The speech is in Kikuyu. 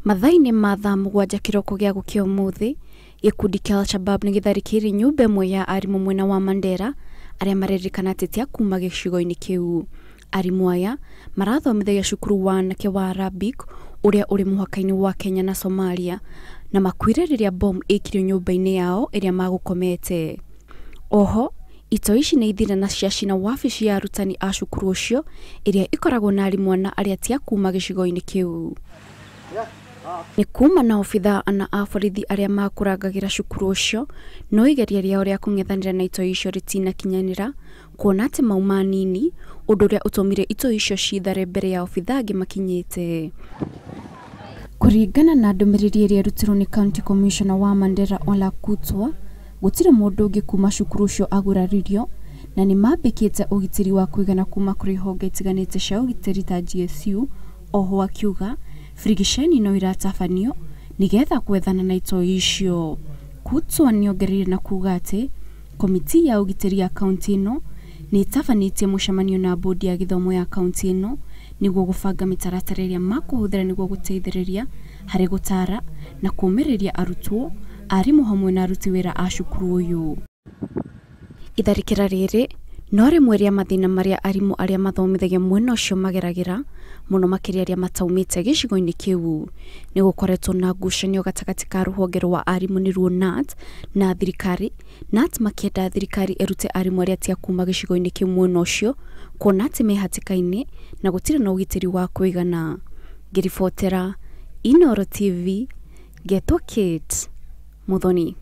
Mathaa-inĩ ma thaa 7 kĩroko gĩa gũkĩa ũmũthĩ, gĩkundi kĩa Al-Shabab nĩ gĩtharĩkĩire nyũmba ĩmwe ya arimũ mwena wa Mandera arĩa marerĩkana atĩ ti a kuma gĩcigo-inĩ kĩu. Arimũ aya marathomithagia cukuru wa anake wa Arabic ũrĩa ũrĩ mũhaka-inĩ wa Kenya na Somalia na makuire rĩrĩa bomu ĩkirio nyũmba-inĩ yao ĩrĩa magũkomete. Oho, itoi ici nĩ ithire na ciacina wabici ya arutani a cukuru ũcio ĩrĩa ĩkoragwo na arimũ ana arĩa ti a kuma gĩcigo-inĩ kĩu. Nĩ kuma na obithaa ana a borithi arĩa makũrangagĩra cukuru ũcio, no igeria rĩao rĩa kũng'ethanĩra na itoi icio rĩtinakinyanĩra kuona atĩ mauma nini, ũndũ ũrĩa ũtũmire itoi icio cithare mbere ya obithaa angĩ makinyĩte. Kũringana na ndũmĩrĩri ĩrĩa ĩrutirwo nĩ County Commissioner wa Mandera Ola Kutwa, gũtirĩ mũndũ ũngĩ kuma cukuru ũcio aguraririo na nĩ mambĩkĩte ũgitĩri wa kũigana kuma kũrĩ honge itiganĩte cia ũgitĩri ta GSU. Oho akiuga birigiceni no iratabanio nĩgetha gwethana na itoi icio. Kutwa nĩongereire na kuga atĩ komiti ya ũgitĩri ya kaunti ĩno nĩ ĩtabanĩtie mũcemanio na bodi ya gĩthomo ya kaunti ĩno nĩguo gũbanga mĩtaratara ĩrĩa makũhũthĩra nĩguo gũteithĩrĩria harĩ gũtara na kũũmĩrĩria arutwo, arimũ hamwe na aruti wĩra a cukuru ũyũ. Itharĩkĩra rĩrĩ no rĩmwe rĩa mathĩna marĩa arimũ arĩa mathomithagia mwena ũcio mageragĩra mũno makĩria arĩa mataumĩte gĩcigo-inĩ kĩu. Nĩ gũkoretwo na ngucanio gatagatĩ ka rũhonge rwa arimũ nĩruo KNUT na thirikari, KNUT makĩenda thirikari ĩrute arimũ arĩa ti a kuma gĩcigo-inĩ kĩu mwena ũcio kuona atĩ me hatĩka-inĩ na gũtirĩ na ũgitĩri wa kũigana. Ngĩribotera Inooro TV, ngetwo Kate Muthoni.